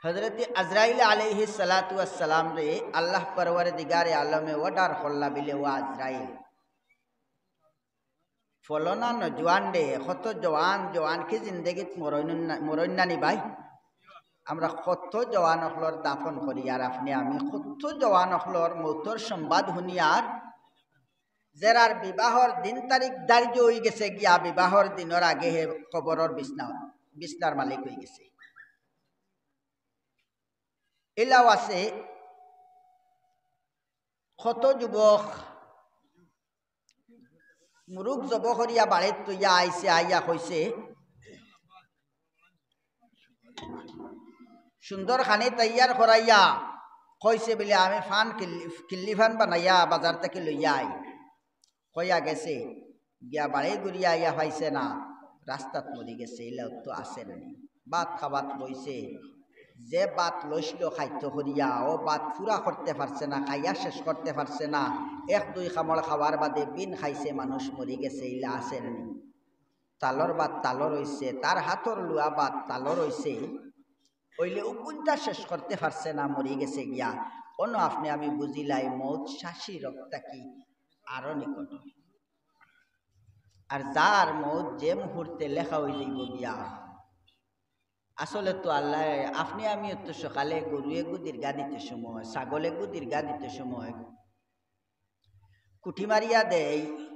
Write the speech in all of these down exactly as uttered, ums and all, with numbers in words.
হযরতে আজরাইল আলাইহিস সালাতু ওয়াস সালামরে আল্লাহ পরওয়ারদিগারে আলমে অর্ডার করলা বিলে, "ও আজরাইল, ফলনা নজওয়ানরে, কত জওয়ান, জওয়ান কি জিন্দেগিত মরইন না, মরইন না নি ভাই? আমরা কত জওয়ান অকলর দাফন করি, আর আপনে আমি কত জওয়ান অকলর মউতর সংবাদ হুনিয়ার, যেরার বিবাহর দিন তারিখ ধার্য অইগেছে গিয়া, বিবাহর দিনর আগে হে কবরর বিছনা, বিছনার মালিক অইগেছে।" ইলাও আছে কত যুবক মুরুগ জব করিয়া বাড়িত থইয়া আইছে, আইয়া কইছে, সুন্দর খানি তৈয়ার করাইয়া কইছে বিলে, "আমি ফান কিল্লি-, কিল্লি ফান বানাইয়া বাজার থাকি লইয়া আই।" কইয়া গেছে, গিয়া বাড়ি ঘুরিয়া আইয়া পাইছে না, রাস্তাত মরি গেছে, ইলাও তো আছে না নি। ভাত খাবাত বইছে, যে ভাত লইছিল খাইতো করিয়া, অউ ভাত পুরা করতে পারছে না, খাইয়া শেষ করতে পারছে না। এক দুই কামড় খাওয়ার বাদে বিন খাইছে, মানুষ মরি গেছে, ইলা আছে না নি। তালর ভাত তালর অইছে, তার হাতর লুয়া ভাত তালর অইছে, অইলে উকুনটা শেষ করতে পারছে না, মরি গেছে গিয়া। অনো আপনে আমি বুঝিলাই মউত শাসি রোগ থাকি আরো নিকট। আর যার মউত যে মুহূর্তে লেখা অইযাইবো গিয়া, আসলে তো আল্লাহ, আপনে আমি তো সকালে গরু এগু দীর্ঘা দিতে সময়, ছাগল এগু দীর্ঘা দিতে সময়, কুটি মারিয়া দেই,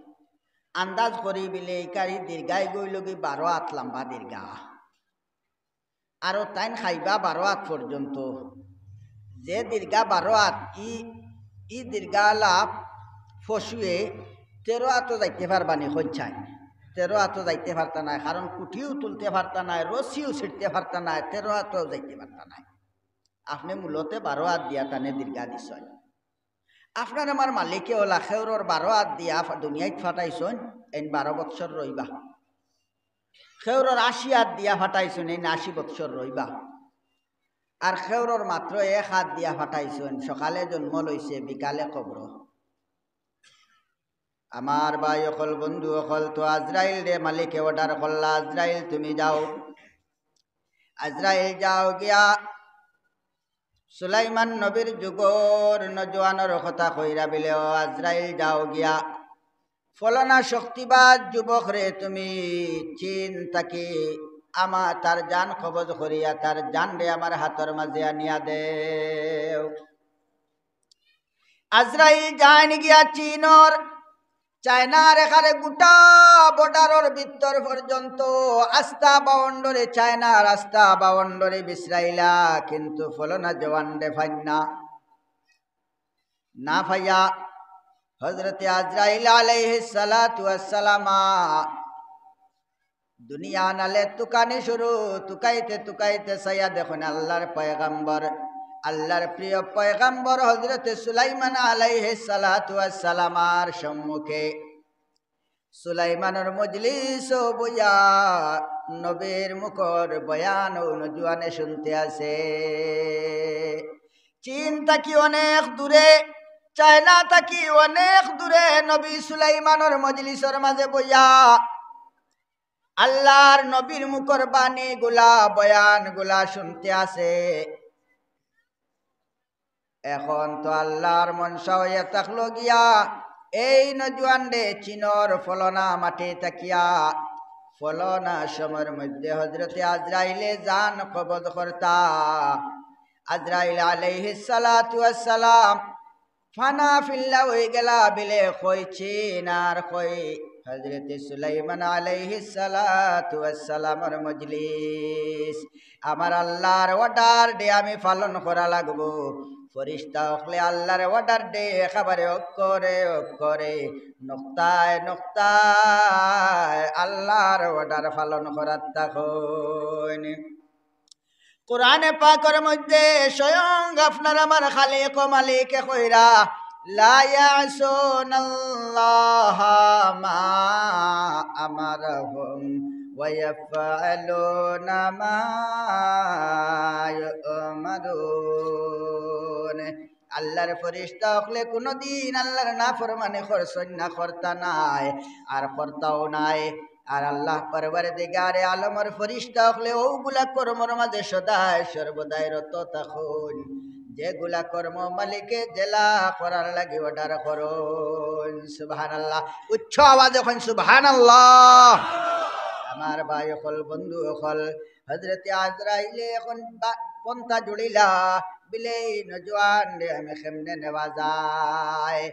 আন্দাজ করি বিলে ইকারি দীর্ঘা এগু অইলো গি বারো আত লম্বা দীর্ঘা। আরো তাইন খাইবা বারো আত পর্যন্ত। যে দীর্ঘা বারো আত, ই, ই দীর্ঘা আলা পশুয়ে তেরো আতো যাইতে পারবা নি, কইন চাই? তেরো আতো যাইতে পারতা নায়, কারণ কুটিও তুলতে পারতা নায়, রশিও ছিঁড়তে পারতা নায়, তেরো আতো যাইতে পারতা নায়। আপনে মূলতে বারো আত দিয়া তানে দীর্ঘা দিছইন। আপনার আমার মালিকে অলা খেউরর বারো আত দিয়া ফা-, দুনিয়াত ফাটাইছইন, এইন বারো বৎসর রইবা। খেউরর আশি আত দিয়া ফাটাইছইন, এইন আশি বৎসর রইবা। আর খেউরর মাত্র এক আত দিয়া ফাটাইছইন, সকালে জন্ম লইছে, বিকালে কবর। আমার ভাই অকল, বন্ধু অকল, তো আজরাইলরে মালিকে অর্ডার করলা, "আজরাইল তুমি যাও।" আজরাইল যাও গিয়া সুলাইমান নবীর যুগর নজওয়ানর কথা কইরা বিলে, "ও আজরাইল যাও গিয়া, ফলানা শক্তিবান যুবকরে তুমি চীন থাকি আমা-, তার জান কবজ করিয়া তার জানরে আমার হাতর মাঝে আনিয়া দেও।" আজরাইল যাইন গিয়া চীনর, চায়নার এখানে গোটা বর্ডারর ভিতর পর্যন্ত আস্তা বাউন্ডারি, চায়নার আস্তা বাউন্ডারি বিছরাইলা, কিন্তু ফলানা জওয়ানরে পাইন না। না পাইয়া হযরতে আজরাইল আলাইহিস সালাতু ওয়াস সালাম দুনিয়া নালে তুকানি শুরু, তুকাইতে তুকাইতে চাইয়া দেখইন আল্লাহর পয়গম্বর, আল্লাহর প্রিয় পয়গম্বর হযরতে সুলাইমান আলাইহিস সালাতু ওয়াস সালামর সম্মুখে সুলাইমানর মজলিসো বইয়া নবীর মুখর বয়ান অউ নজওয়ানে শুনতে আছে। চীন থাকি অনেক দূরে, চায়না থাকি অনেক দূরে নবী সুলাইমানর মজলিসর মাঝে বইয়া আল্লাহর নবীর মুখর বাণীগুলা, বয়ানগুলা শুনতে আছে। এখন তো আল্লাহর মনশা অইয়া থাকলো গিয়া, এই নজওয়ানরে চীনর ফলানা মাটি থাকিয়া ফলানা সময়র মধ্যে হযরতে আজরাইলে জান কবজ করতা। আজরাইল আলাইহিস সালাতু ওয়াস সালাম ফানা ফিল্লা অইগেলা বিলে কই চীন আর কই হযরতে সুলাইমান আলাইহিস সালাতু ওয়াস সালামর মজলিস। আমার আল্লাহর অর্ডাররে আমি পালন করা লাগবো। ফিরিস্তা অকলে আল্লাহর অর্ডাররে একেবারে অক্ষরে অক্ষরে, নুক্তায় নুক্তায় আল্লাহর অর্ডার পালন করাত থাকইন। কোরআনে পাকর মধ্যে স্বয়ং আপনার আমার খালিক ও মালিকে কইরা, "লা ইয়াসুনাল্লাহা মা আমারাহুম ওয়া ইয়াফআলুনা মা ইউমারুন।" আল্লাহর ফিরিস্তা অকলে কুনুদিন আল্লাহর নাফরমানি করছইন না, করতা নায়, আর করতাও নায়। আর আল্লাহ পরওয়ারদিগারে আলমর ফিরিস্তা অকলে অউগুলা কর্মর মাঝে সদায় সর্বদাই রত থাকইন, যেগুলা কর্ম মালিকে যেলা করার লাগি order করইন। সুবহানাল্লাহ। উচ্চ আওয়াজে কইন সুবহানাল্লাহ। আমার ভাই অকল, বন্ধু অকল, হযরতে আজরাইলে অখন বা-, পন্থা জুড়িলা, বিলে এই নওজোয়ানরে আমি কেমনে নেওয়া যায়?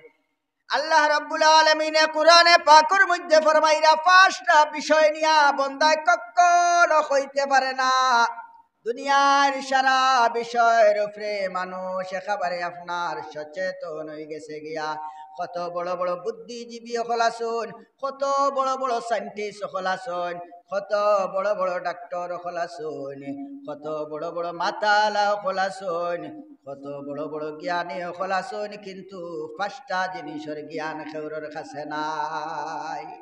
আল্লাহ রাব্বুল আলামিনে কোরআনে পাকর মধ্যে ফরমাইরা, পাঁচটা বিষয় নিয়া বন্দায় কখনো কইতে পারে না। দুনিয়ার সারা বিষয়ের উপরে মানুষ একেবারে আপনার সচেতন অইগেছে গিয়া। কত বড় বড় বুদ্ধিজীবী অকল আছইন, কত বড় বড় scientist অকল আছইন, কত বড় বড় ডাক্তার অকল আছইন, কত বড় বড় মাতালা অকল আছইন, কত বড় বড় জ্ঞানী অকল আছইন, কিন্তু পাঁচটা জিনিসর জ্ঞান কেউরর কাছে নাই।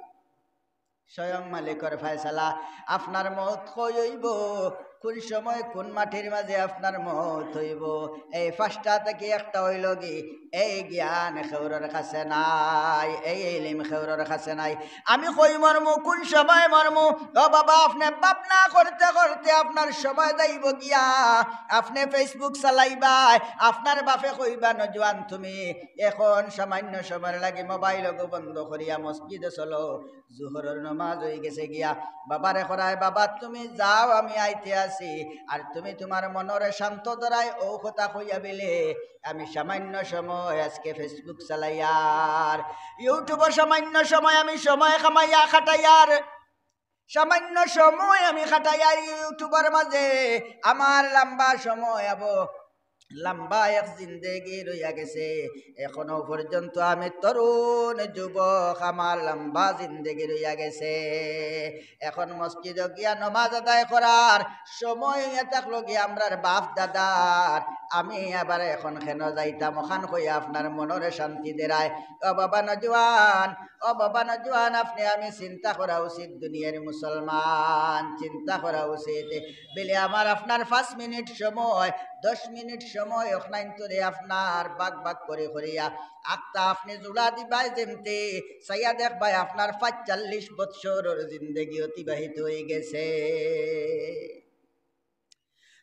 স্বয়ং মালিকর ফয়সালা, আপনার মউত কই অইবো, কুন সময় কুন মাটির মাঝে আপনার মউত অইবো, এই পাঁচটা থাকি একটা অইলো গি, এই জ্ঞান কেউরর কাছে নাই, এই ইলিম কেউরর কাছে নাই। আমি কই মরমু, কুন সময় মরমু, ও বাবা, আপনে ভাবনা করতে করতে আপনার সময় যাইবো গিয়া, আপনে Facebook চালাইবায়, আপনার বাপে কইবা, "নওজোয়ান, তুমি এখন সামান্য সময়র লাগি mobile ওগু বন্ধ করিয়া মসজিদো চলো, জোহরর নমাজ অইগেছে গিয়া।" বাবারে করায়, "বাবা, তুমি যাও, আমি আইতে আছি।" আর তুমি তুমার মনরে শান্ত ধরায় অউ কথা কইয়া বিলে, "আমি সামান্য সময় আজকে Facebook চালাইয়ার, YouTube-ও সামান্য সময় আমি সময় কামাইয়া খাটাইয়ার, সামান্য সময় আমি খাটাইয়ার YouTube-র মাঝে, আমার লম্বা সময় আবো, লম্বা এক জিন্দেগি রইয়া গেছে, এখনো পর্যন্ত আমি তরুণ যুবক, আমার লম্বা জিন্দেগি রইয়া গেছে।" এখন মসজিদো গিয়া নমাজ আদায় করার সময় অইয়া থাকলো গিয়া আমরার বাপ দাদার, আমি আবার এখন কেনে যাইতাম, অখান কইয়া আপনার মনরে শান্তি দেরায়। ও বাবা নওজোয়ান, ও বাবা নওজোয়ান, আপনে আমি চিন্তা করা উচিত, দুনিয়ার মুসলমান, চিন্তা করা উচিত। বিলে আমার আপনার পাঁচ মিনিট সময়, দশ মিনিট সময়, অখনাইন্তরে আপনার ভাগ ভাগ করি করিয়া আখতা আপনে জুড়া দিবায় যেমতে, চাইয়া দেখবায় আপনার পাঁচচল্লিশ বৎসরর জিন্দেগি অতিবাহিত অইগেছে।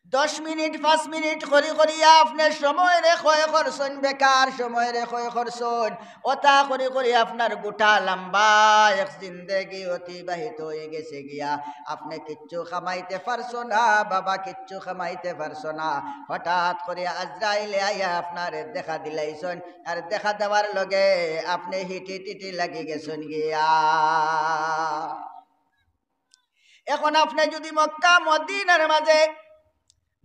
দশ মিনিট, পাঁচ মিনিট করি করিয়া আপনে সময়রে ক্ষয় করছইন, বেকার সময়রে ক্ষয় করছইন। অতা করি করি আপনার গোটা লম্বা এক জিন্দেগি অতিবাহিত অইগেছে গিয়া। আপনে কিচ্ছু কামাইতে পারছো না বাবা, কিচ্ছু কামাইতে পারছো না। হঠাৎ করি আজরাইলে আইয়া আপনারে দেখা দিলাইছইন, আর দেখা দেওয়ার লগে আপনে হিটি টিটি লাগি গেছইন গিয়া। এখন আপনে যুদি মক্কা মদিনার মাঝে,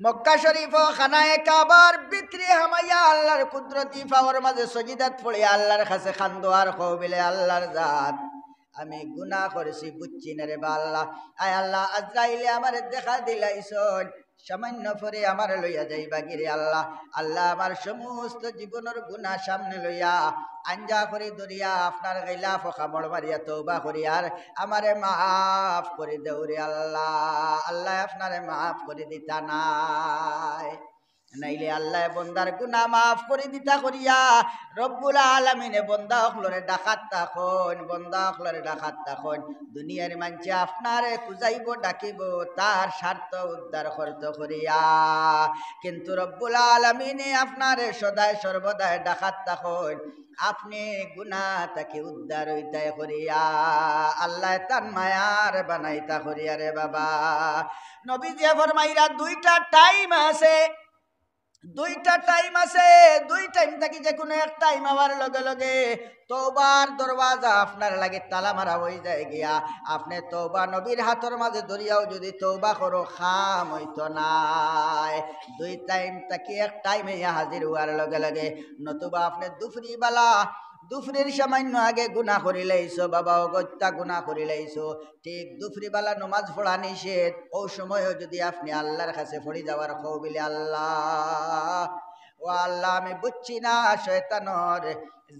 মক্কা শরীফো খানায়ে কাবার ভিতরে হামাইয়া আল্লার কুদরতি পাওর মাঝে সজিদাত পড়িয়া আল্লার কাছে কান্দো আর কও বিলে, "আল্লার জাত, আমি গুনা করছি, বুঝছি না রে বা আল্লাহ। আয় আল্লাহ, আজরাইলে আমারে দেখা দিলাইছইন, সামান্য পরে আমারে লইয়া যাইবা গিরে আল্লাহ। আল্লাহ, আমার সমস্ত জীবনর গুনা সামনে লইয়া, আঞ্জা করি ধরিয়া, আপনার গিলাফো কামড় মারিয়া তওবা করিয়ার, আমারে মাফ করি দেও রে আল্লাহ।" আল্লায় আপনারে মাফ করি দিতা নায়, নাইলে আল্লায় বন্দার গুনা মাফ করি দিতা করিয়া রব্বুল আলামিনে বন্দা অকলরে ডাকাত থাকইন, বন্দা অকলরে ডাকাত থাকইন। দুনিয়ার মানষে আপনারে খুজাইবো, ডাকিবো, তার স্বার্থ উদ্ধার করতো করিয়া। কিন্তু রব্বুল আলামিনে আপনারে সদায় সর্বদায় ডাকাত থাকইন, আপনে গুনা থাকি উদ্ধার অইতায় করিয়া। আল্লায় তান মায়ার বানাইতা করিয়া রে বাবা। নবীজিয়ে ফরমাইরা, দুইটা টাইম আছে, দুইটা টাইম আছে, দুই টাইম থাকি যেকুনু এক টাইম আওয়ার লগে লগে তওবার দরওয়াজা আপনার লাগি তালা মারা অইযায় গিয়া। আপনে তওবা নবীর হাতর মাঝে ধরিয়াও যুদি তওবা করো, কাম অইতো নায়। দুই টাইম থাকি এক টাইমে ইয়া হাজির অওয়ার লগে লগে, নতুবা আপনে দুফরি বালা, দুফরির সামান্য আগে গুনা করিলাইছো বাবা, অগত্যা গুনা করিলাইছো। ঠিক দুফরি বালা নমাজ পড়া নিষেধ। অউ সময়ও যুদি আপনে আল্লার কাছে পড়ি যাওয়ার কও বিলে, "আল্লাহ, ও আল্লাহ, আমি বুঝছি না, শয়তানর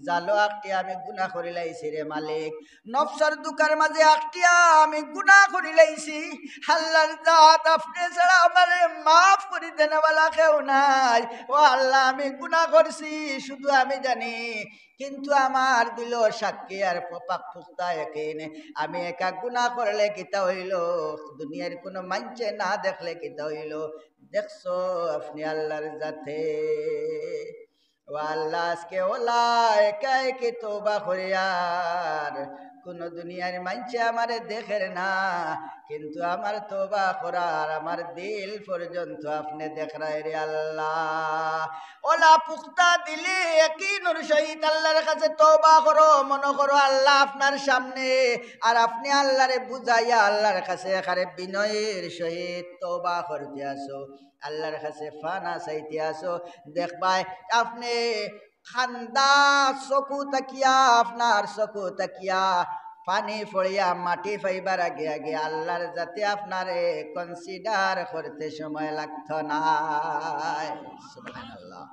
জালো আটকিয়া আমি গুনা করিলাইছি রে মালিক, নফসর ধুকার মাঝে আটকিয়া আমি গুনা করিলাইছি। আল্লাহর জাত, আপনে ছাড়া আমারে মাফ করি দেনেওয়ালা কেউ নাই। ও আল্লাহ, আমি গুনা করছি, শুধু আমি জানি, কিন্তু আমার দিলো সাক্ষী আর পাক পুখতা ইয়াকিন। আমি একা গুনা করলে কিতা অইলো, দুনিয়ার কুনু মানষে না দেখলে কিতা অইলো, দেখছো আপনে আল্লাহর জাতে। ও আল্লাহ, আজকে অলা একা একা তওবা করিয়ার, কুনু দুনিয়ার মানষে আমারে দেখের না, কিন্তু আমার তওবা করার আমার দিল পর্যন্ত আপনে দেখরায় রে আল্লাহ। অলা পুখতা দিলে ইয়াকিনর সহিত আল্লাহর কাছে তওবা করো, মনো করো আল্লাহ আপনার সামনে, আর আপনে আল্লাহরে বুঝাইয়া আল্লাহর কাছে একেবারে বিনয়ের সহিত তওবা করতে আছো, আল্লাহর কাছে পানা চাইতে আছো। দেখবায় আপনে কান্দা চকু থাকিয়া, আপনার চকু থাকিয়া পানি পড়িয়া মাটি পাইবার আগে আগে আল্লাহর জাতে আপনারে consider করতে সময় লাগতো নায়। সুবহানাল্লাহ।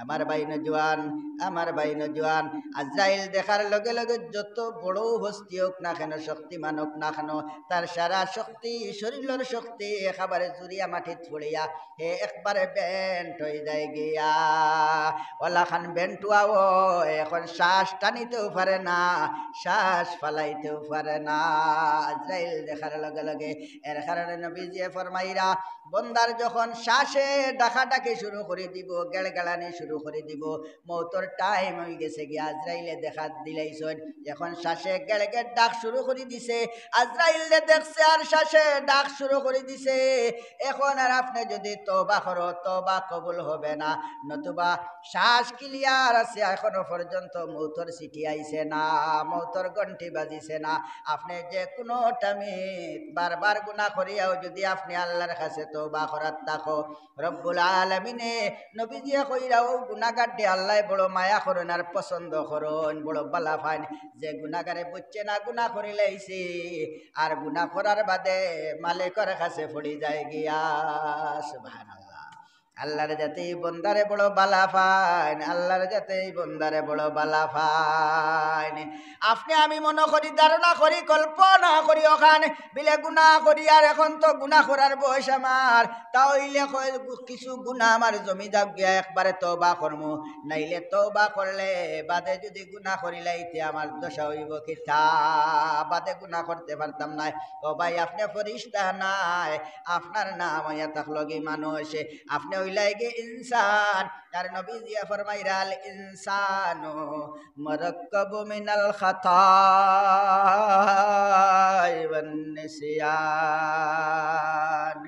আমার ভাই নওজোয়ান, আমার ভাই নওজোয়ান, আজরাইল দেখার লগে লগে যত বড় হস্তি হোক না কেন, শক্তিমান হোক না কেন, তার সারা শক্তি, শরীরর শক্তি একেবারে জুড়িয়া মাটিত পড়িয়া হে একবারে বেন্ট অই যায় গিয়া। অলাখান বেন্ট অওয়া অয়, এখন শ্বাস টানিতেও পারে না, শ্বাস ফালাইতেও পারে না। আজরাইল দেখার লগে লগে। এর কারণে নবীজিয়ে ফরমাইরা, বন্দার যখন শ্বাসে ডাকাডাকি শুরু করি দিব, গেড়গেড়ানি শুরু করি দিব, মৌতর time অই গেছে গিয়া, আজরাইলে দেখা দিলাইছইন। এখন শ্বাসে গেড়গেড় ডাক শুরু করি দিছে, আজরাইলে দেখছে আর শ্বাসে ডাক শুরু করি দিছে। এখন আর আপনে যদি তওবা করো, তওবা কবুল হবে না, নতুবা শ্বাস clear আছে, এখনো পর্যন্ত মৌতর চিঠি আইছে না, মৌতর ঘন্টি বাজিছে না। আপনে যে কুনু time-এ বারবার গুনা করিয়াও যদি আপনে আল্লাহর কাছে তওবা করাত থাকো, রব্বুল আলামিনে নবীজিয়ে কইরা অউ গুনাগাররে আল্লায় বড় মায়া করইন আর পছন্দ করইন, বড় বালা পাইন। যে গুনাগারে বুঝছে না গুনা করিলাইছে, আর গুনা করার বাদে মালিকর কাছে পড়ি যায় গিয়া। সুবহানাল্লাহ। আল্লাহর জাতে ই বন্দারে বড় বালা পাইন, আল্লাহর জাতে ই বন্দারে বড় বালা পাইন। আপনে আমি মনো করি, ধারণা করি, কল্পনা করি অখান বিলে গুনা করি, আর এখন তো গুনা করার বয়স আমার, তা অইলে কয় গু-, কিছু গুনা আমার জমি যাউক গিয়া একবারে তওবা করমু, নাইলে তওবা করলে বাদে যদি গুনা করিলাই তে আমার দশা অইবো কিতা, বাদে গুনা করতে পারতাম নায়। ও ভাই, আপনে ফিরিস্তা নায়, আপনার নাম অইয়া থাকলো গি মানুষ, আপনে অইলায় গি ইনসান। আর নবীজিয়ে ফরমাইরা, আল ইনসানু মুরাক্কাবু মিনাল খাতাই ওয়ান নিসিয়ান।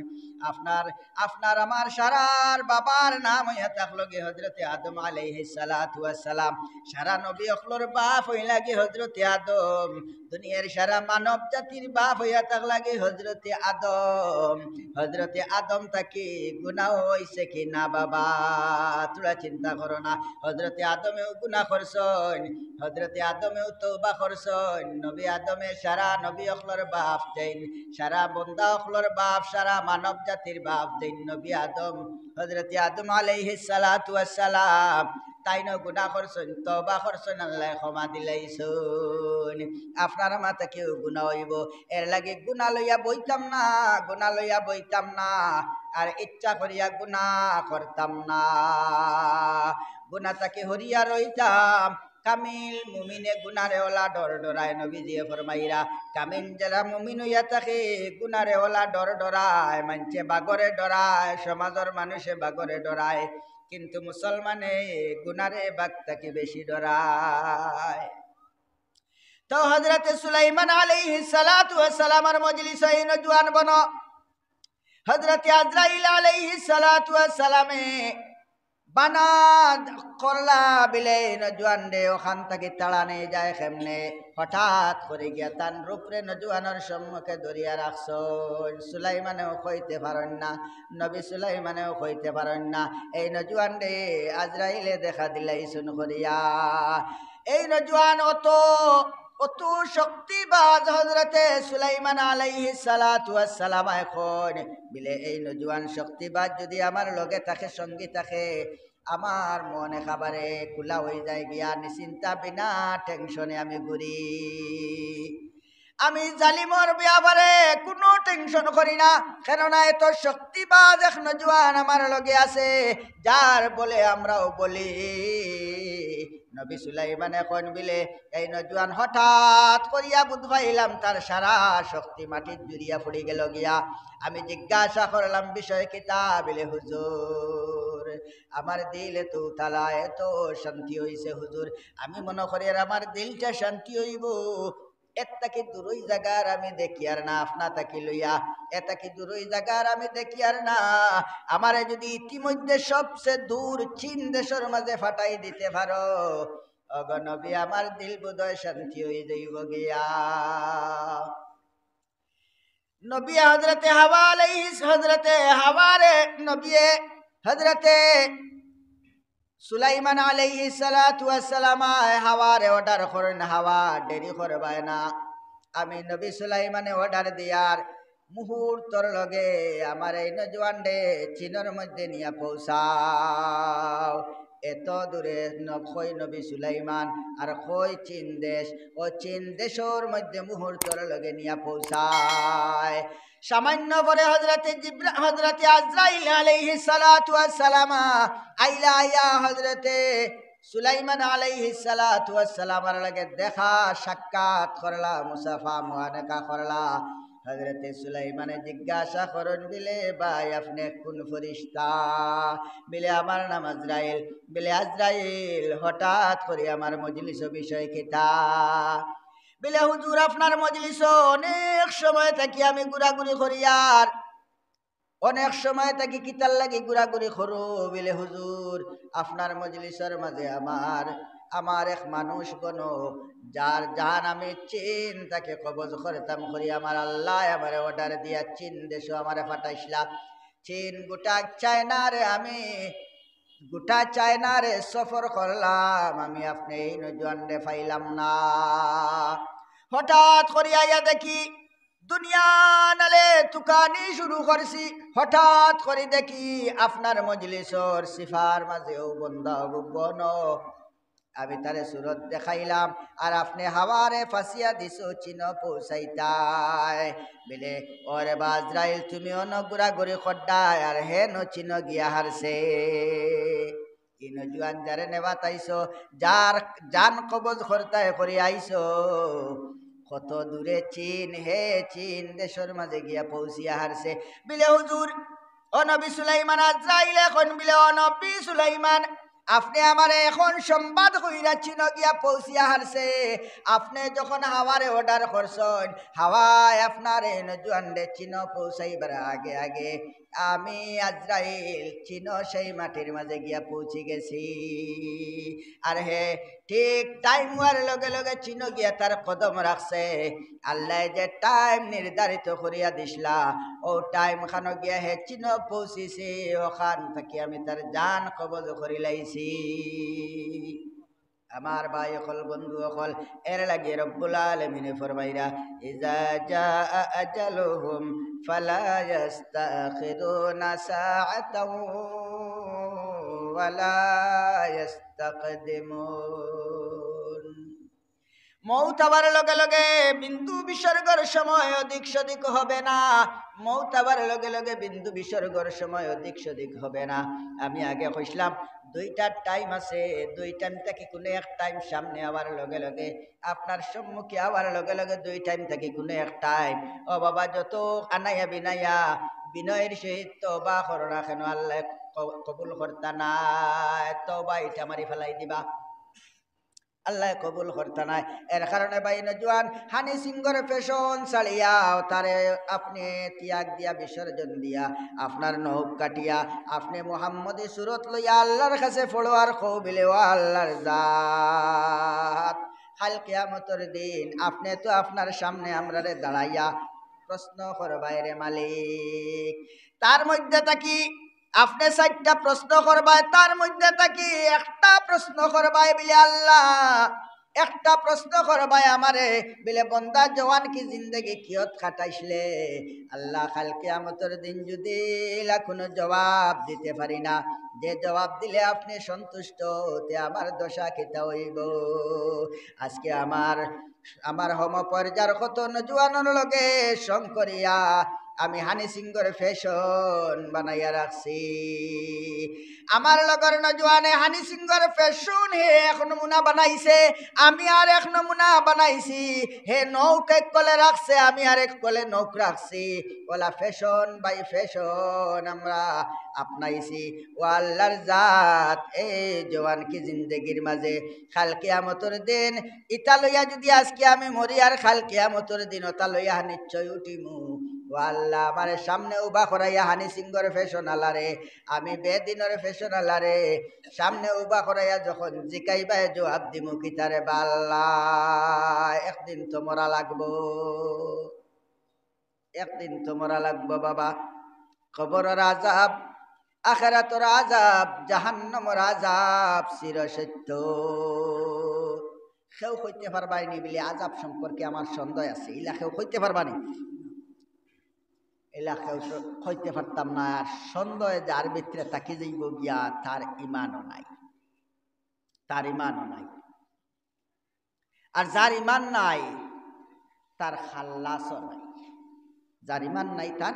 আপনার, আপনার আমার সারার বাবার নাম অইয়া থাকলো গি হযরতে আদম আলাইহিস সালাতু ওয়াস সালাম। সারা নবী অকলর বাপ অইলা গি হযরতে আদম। দুনিয়ার সারা মানব জাতির বাপ অইয়া থাকলা গি হযরতে আদম। হযরতে আদম থাকি গুনা অইছে কি না বাবা? থুড়া চিন্তা করো না। হযরতে আদমেও গুনা করছইন, হযরতে আদমেও তওবা করছইন। নবী আদমে সারা নবী অকলর বাপ যেইন, সারা বন্দা অকলর বাপ, সারা মানব জাতির বাপ যেইন নবী আদম, হযরতে আদম আলাইহিস সালাতু ওয়াস সালাম, তাইনও গুনা করছইন, তওবা করছইন, আল্লায় ক্ষমা দিলাইছইন। আপনার আমার থাকিও গুনা অইবো, এর লাগি গুনা লইয়া বইতাম না, গুনা লইয়া বইতাম না, আর ইচ্ছা করিয়া গুনা করতাম না। গুনা থাকি হরিয়া রইতাম। কামিল মুমিনে গুনারে অলা ডর ডরায়, নবীজিয়ে ফরমাইরা, কামিল যেরা মুমিন অইয়া থাকে, গুনারে অলা ডর ডরায়, মানষে বাঘরে ডরায়, সমাজর মানুষে বাঘরে ডরায়, কিন্তু মুসলমানে গুনারে বাঘ থাকি বেশি ডরায়। তো হযরতে সুলাইমান আলাইহিস সালাতু ওয়াস সালামর মজলিসো এই নওজোয়ান বনো, হযরতে আজরাইল আলাইহিস সালাতু ওয়াস সালামে বানা করলা বিলে নওজোয়ানরে অখান থাকি তাড়ানি যায় কেমনে? হঠাৎ করি গিয়া তান রূপরে নওজোয়ানর সম্মুখে ধরিয়া রাখছইন। সুলাইমানেও কইতে পারইন না, নবী সুলাইমানেও কইতে পারইন না। এই নওজোয়ানরে আজরাইলে দেখা দিলাইছইন করিয়া। এই নওজোয়ান অত, অত শক্তিবাজ হযরতে সুলাইমান আলাইহিস সালাতু ওয়াস সালাম অখন। বিলে এই নওজোয়ান শক্তিবাজ যদি আমার লগে থাকে, সঙ্গী থাকে, আমার মন একেবারে খোলা অইযায় গিয়া, নিশ্চিন্তা বিনা টেনশনে আমি ঘুরি। আমি জালিমর ব্যাপারে কুনু টেনশন করি না, কেননা এত শক্তিবাজ এক নজওয়ান আমার লগে আছে, যার বলে আমরাও বলি।" নবী সুলাইমানে কইন বিলে, এই নজওয়ান হঠাৎ করিয়া বুঝ পাইলাম তার সারা শক্তি মাটিত জুড়িয়া পড়ি গেল গিয়া। আমি জিজ্ঞাসা করলাম, "বিষয় কিতা?" বিলে, "হুজুর, আমার দিল এত উতালা, এত শান্তি অইছে হুজুর, আমি মনে করি আর আমার দিলটা শান্তি অইবো, এর থাকি দূরই জাগার আমি দেখিয়ার না, আপনা থাকি লইয়া, এ থাকি দূরই জাগার আমি দেখিয়ার না। আমারে যদি ইতিমধ্যে সবচেয়ে দূর চীন দেশর মাঝে ফাটাই দিতে পারো, ওগো নবী, আমার দিল বোধহয় শান্তি অই যাইব গিয়া।" নবী হযরতে হাওয়া আলাইহিস, হযরতে হাওয়ারে, নবী হযরতে সুলাইমান আলাইহিস সালাতু ওয়াস সালাম আয় হাওয়ারে অর্ডার করইন, "হাওয়া, দেরি করবায় না।" আমি নবী সুলাইমানে অর্ডার দিয়ার মুহূর্তর লগে আমার এই নজওয়ানরে চীনর মধ্যে নিয়া পৌঁছাও। এত দূরে ন-, কই নবী সুলাইমান আর কই চীন দেশ, ও চীন দেশর মধ্যে মুহূর্তর লগে নিয়া পৌঁছায়। সামান্য পরে হযরতে জিব্রা-, হযরতে আজরাইল আলাইহিস সালাতু ওয়াস সালাম আইলা, আইয়া হযরতে সুলাইমান আলাইহিস সালাতু ওয়াস সালামর লগে দেখা সাক্ষাৎ করলা, মুসাফা মুআনাকা করলা। হযরতে সুলাইমানে জিজ্ঞাসা করইন বিলে, "ভাই, আপনে কুন ফিরিশতা?" বিলে, "আমার নাম আজরাইল।" বিলে, "আজরাইল, হঠাৎ করি আমার মজলিসো বিষয় কিতা?" বিলে, "হুজুর, আপনার মজলিসো অনেক সময় থাকি আমি ঘুরাঘুরি করি, আর অনেক সময় থাকি কিতার লাগি ঘুরাঘুরি করো?" বিলে, "হুজুর, আপনার মজলিসর মাঝে আমার, আমার এক মানুষ গণ, যার জান আমি চীন থাকি কবজ করতাম করি, আমার আল্লায় আমারে অর্ডার দিয়া চীন দেশো আমারে ফাটাইছলা। চীন গোটা চায়নারে আমি, গোটা চায়নারে সফর করলাম, আমি আপনে এই নজওয়ানরে পাইলাম না।" হঠাৎ করি আইয়া দেখি দুনিয়া নালে তুকানি শুরু করছি, হঠাৎ করি দেখি আপনার মজলিসর সিফার মাঝেও বন্দা অগু গণ। আমি তারে সুরত দেখাইলাম, আর আপনে হাওয়ারে ফাঁসিয়া দিছো, চীনো পৌঁছাইতায়। বিলে, "ওরে বা আজরাইল, তুমি অনো ঘুরাঘুরি কররায়, আর হেনো চীনো গিয়া হারছে।" ই নজওয়ান যারে নেওয়াত আইছো, যার জান কবজ করতায় করি আইছো, কত দূরে চীন, হে চীন দেশর মাঝে গিয়া পৌঁছিয়া হারছে। বিলে, "হুজুর, ও নবী সুলাইমান।" আজরাইলে কইন বিলে, "ও নবী সুলাইমান, আপনে আমারে এখন সংবাদ কইরা চীনো গিয়া পৌঁছিয়া হারছে। আপনে যখন হাওয়ারে অর্ডার করছইন, হাওয়ায় আপনারে নজওয়ানরে চীনো পৌঁছাইবার আগে আগে আমি আজরাইল চীনো সেই মাটির মাঝে গিয়া পৌঁছি গেছি।" আর হে ঠিক টাইম অওয়ার লগে লগে চীনো গিয়া তার কদম রাখছে। আল্লায় যে টাইম নির্ধারিত করিয়া দিছলা, ও টাইম খানো গিয়া হে চীনো পৌঁছিছে, ওখান থাকি আমি তার জান কবজ করি লাইছি। আমার ভাই অকল, বন্ধু অকল, এর লাগি রব্বুল আলামিনে ফরমাইরা, "ইজা জাআ আজালুহুম ফালা ইয়াস্তাখিরুনা সাআতাও ওয়ালা ইয়াস্তাকদিমুন।" মউত আবার লগে লগে বিন্দু বিসর্গর সময় অধিক সদিক হবে না। মউত আবার লগে লগে বিন্দু বিসর্গর সময় অধিক সদিক হবে না। আমি আগে কইছলাম, দুইটা টাইম আছে, দুই টাইম থাকি কুনু এক টাইম সামনে আবার লগে লগে, আপনার সম্মুখে আবার লগে লগে দুই টাইম থাকি কুনু এক টাইম। ও বাবা, যত আনাইয়া বিনাইয়া বিনয়ের সহিত তওবা করো না কেন, আল্লায় ক-, কবুল করতা নায়, তওবা ইটা মারি ফালাই দিবা। আল্লায় কবুল করতা নায়। এর কারণে ভাই নজওয়ান, হানি সিংহর ফ্যাশন ছাড়িয়া, তারে আপনে ত্যাগ দিয়া, বিসর্জন দিয়া, আপনার নখ কাটিয়া, আপনে মুহাম্মদী সুরত লইয়া আল্লার কাছে পড়ো আর কও বিলে, "ও আল্লার জাত, কাইল কিয়ামতর দিন আপনে তো আপনার সামনে আমরারে দাঁড়াইয়া প্রশ্ন করবায় রে মালিক।" তার মধ্যে থাকি আপনে চাইরটা প্রশ্ন করবায়, তার মধ্যে থাকি একটা প্রশ্ন করবায় বিলে, "আল্লাহ, একটা প্রশ্ন করবায় আমারে, বিলে বন্দা জওয়ান কি জিন্দেগি কিয়ত কাটাইছলে? আল্লাহ, কাল কিয়ামতর দিন যুদি ইলা কুনু জবাব দিতে পারি না, যে জবাব দিলে আপনে সন্তুষ্ট, তে আমার দশা কিতা অইবো? আজকে আমার, আমার সমপর্যার কত নজওয়ানর লগে সং করিয়া আমি হানি সিংগর ফ্যাশন বানাইয়া রাখছি। আমার লগর নজওয়ানে হানি সিংগর ফ্যাশন হে এক নমুনা বানাইছে, আমি আর এক নমুনা বানাইছি। হে নৌক এক কলে রাখছে, আমি আর এক কলে নৌক রাখছি। অলা ফ্যাশন বাই ফ্যাশন আমরা আপনাইছি। ও আল্লাহর জাত, এই জওয়ান কি জিন্দেগির মাঝে কাল কিয়ামতর দিন ইতা লইয়া যুদি আজকে আমি মরি আর কাল কিয়ামতর দিন ওটা লইয়া নিশ্চয় উঠিমু। ও আল্লাহ, আমারে সামনে উবা করাইয়া হানি সিংগর ফ্যাশন আলারে, আমি বেদিনর ফ্যাশন আলারে সামনে উবা করাইয়া যখন জিকাইবায় জবাব দিমু কিতারে বা আল্লাহ, একদিন তো মরা লাগবো, একদিন তো মরা লাগবো বাবা। কবরর আযাব, আখেরাতর আযাব, জাহান্নামর আযাব চিরসত্য। কেউ কইতে পারবায় নি বিলে আযাব সম্পর্কে আমার সন্দেহ আছে, ইলা কেউ কইতে পারবা নি? ইলা কেউ স-, কইতে পারতাম না। আর সন্দেহ যার ভিতরে থাকি যাইবো গিয়া, তার ইমানও নাই, তার ইমানও নাই। আর যার ইমান নাই, তার খালাসও নাই। যার ইমান নাই, তার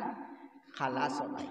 খালাসও নাই।